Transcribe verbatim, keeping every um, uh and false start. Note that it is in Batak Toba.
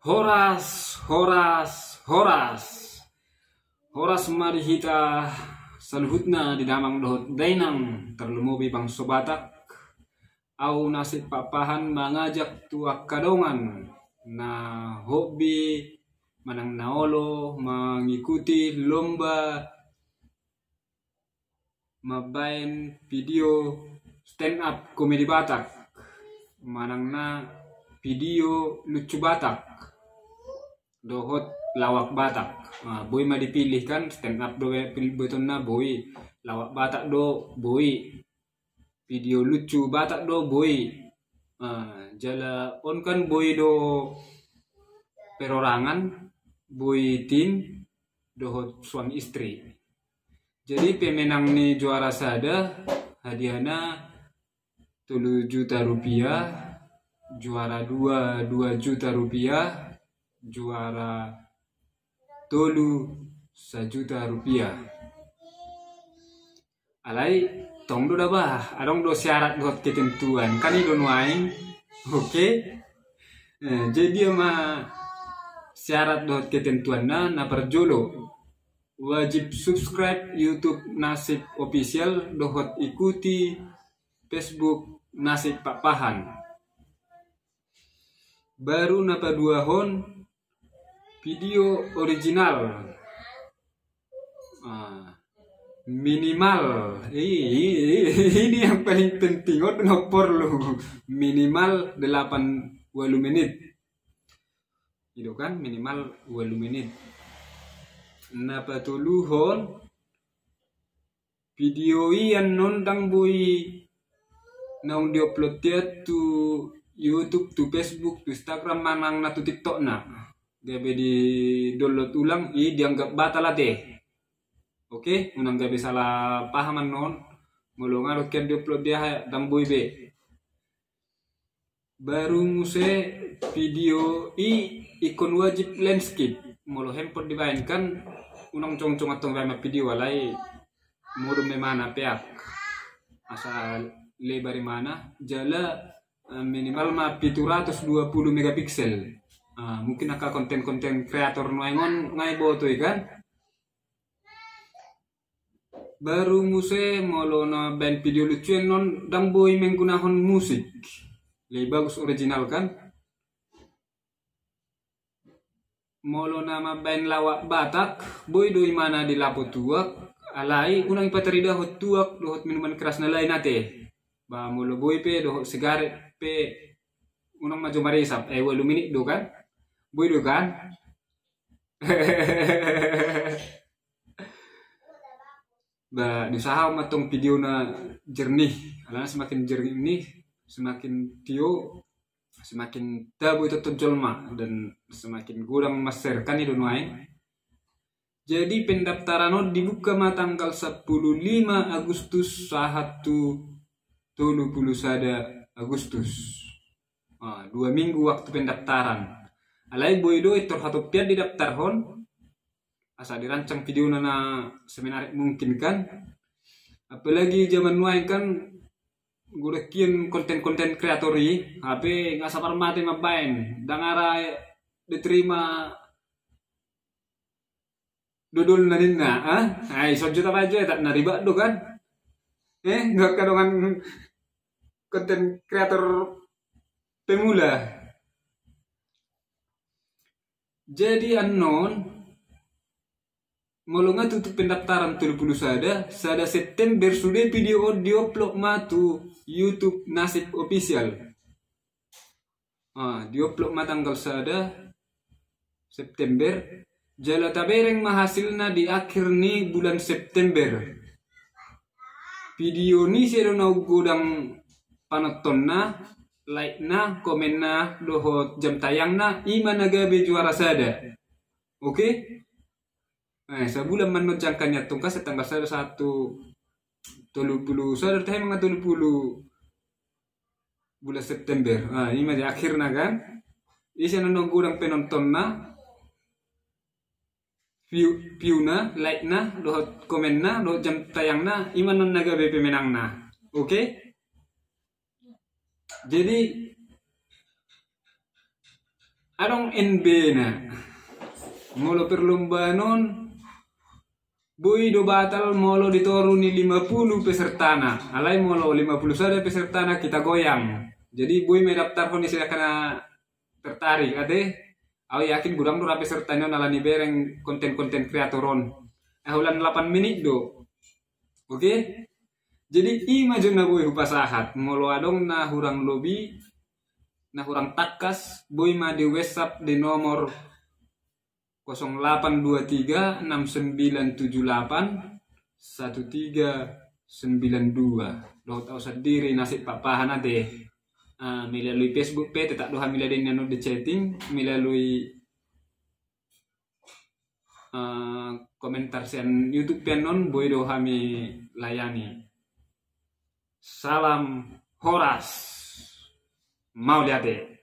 Horas, horas, horas. Horas ma di hita saluhutna di damang dohot dainang, tarlumobi bangso Batak. Au Nasib Pakpahan mangajak tu angka dongan na hobi manang na olo mangikuti lomba mambaen video stand up komedi Batak, manang na video lucu Batak dohot lawak Batak. Nah, boi ma dipilih kan, stand up do be-, pil-, betonna boi, lawak Batak do boi, video lucu Batak do boi. Nah, jala on kan boi do perorangan, boi tim dohot suami istri. Jadi pemenang ni juara sada hadiahna tolu juta rupiah, juara dua dua juta rupiah, juara tolu sajuta rupiah. Alai tong do da bah, adong do syarat dohot ketentuan, kan i do nuaeng. Oke. Eh, jadi dia ma syarat dohot ketentuanna, na parjolo wajib subscribe YouTube Nasib Official dohot ikuti Facebook Nasib Pakpahan. Baru na paduahon video original. Ah, minimal. I-, i-, i-, ini yang paling penting, on na porlu. Minimal delapan walu menit. I do kan, minimal walu menit. Na patoluhon, video i annon ndang boi naung diupload ia tu YouTube, tu Facebook, tu Instagram, manang na tu TikTokna. Gabe didownload ulang, i dianggap batal ate. Oke, unang gabe salah paham annon. Molo nga dohot ia diupload dia, ndang boi be. Baru muse video i ingkon wajib landscape. Molo handphone dibaen kan unang jongjong antong baen ma video, alai modom ma imana peak. Asa lebar imana, jala, eh, minimal ma pitu ratus dua puluh megapiksel. Ah, mungkin angka konten-konten kreator nuaeng on nga diboto i kan. Baru muse molo na baen video lucu annon ndang boi menggunahon musik. Lebih bagus original kan? Molo na mambaen lawak Batak, boi do imana di lapo tuak, alai unang ipataridahon tuak dohot minuman keras na lain ate. Ba molo boi pe dohot sigaret pe unang ma jo marisap, eh, walu menit do kan? Boi do kan? Ba diusahahon ma antong video na jernih. Alana semakin jernih, semakin tio, semakin tabo i tonton jolma dan semakin godang ma share kan i do nuaeng. Jadi pendaftaran on dibuka ma tanggal sampulu lima Agustus sahat tu tolu pulu sada Agustus. Ah, dua minggu waktu pendaftaran. Alai boi do pintor hatopian didaftarhon, asa dirancang videona na semenarik mungkin kan. Apalagi zaman nuaeng kan godang hian konten-konten kreator i, hape nga sabar mate mambaen, ndang ra diterima dodolna ninna, ah? Ai, sonjo tabaen jo, tak na ribet do kan? Eh, nggak kadongan konten kreator pemula. Jadi annon, molo nga tutup pendaftaran tolu pulu sada, sada September sude video on diupload ma tu YouTube Nasib Official. Ah, diupload ma tanggal sada September. Jala tabereng ma hasilna di akhir ni bulan September. Video ni ise do naung godang panontonna, like-na, komenna, dohot jam tayangna, i ma na gabe juara sada. Oke? Eh, sabulan ma annon jangka ni antong kan, sian tanggal sada sahat tu tolu pulu sada, tahe ma nga tolu pulu bulan September. Ah, i ma di akhirna kan. Ise annon godang panontonna, view, view-na, like-na, dohot komenna, dohot jam tayangna, i ma annon na gabe pemenangna. Oke? Jadi Adong N B-na. Molo perlombaan on, boi do batal molo di toru ni lima puluh pesertana. Alai molo lima puluh sada pesertana, kita goyang. Jadi boi ma daftarhon ise angka na tertarik, ate? Au yakin godang do ra peserta ni on ala ni bereng konten-konten kreator on. Eh, holan lapan menit do. Oke? Jadi i ma jo na boi hupasahat. Molo adong na hurang lobi, na hurang tangkas, boi ma di WhatsApp di nomor kosong delapan dua tiga enam sembilan tujuh delapan satu tiga sembilan dua. Dohot au sandiri na sip papahan ate. Ah, melalui Facebook pe tetap do hami layani, anu, di chatting, melalui, ah, komentar sian YouTube pe annon boi do hami layani. Salam horas. Mauliate.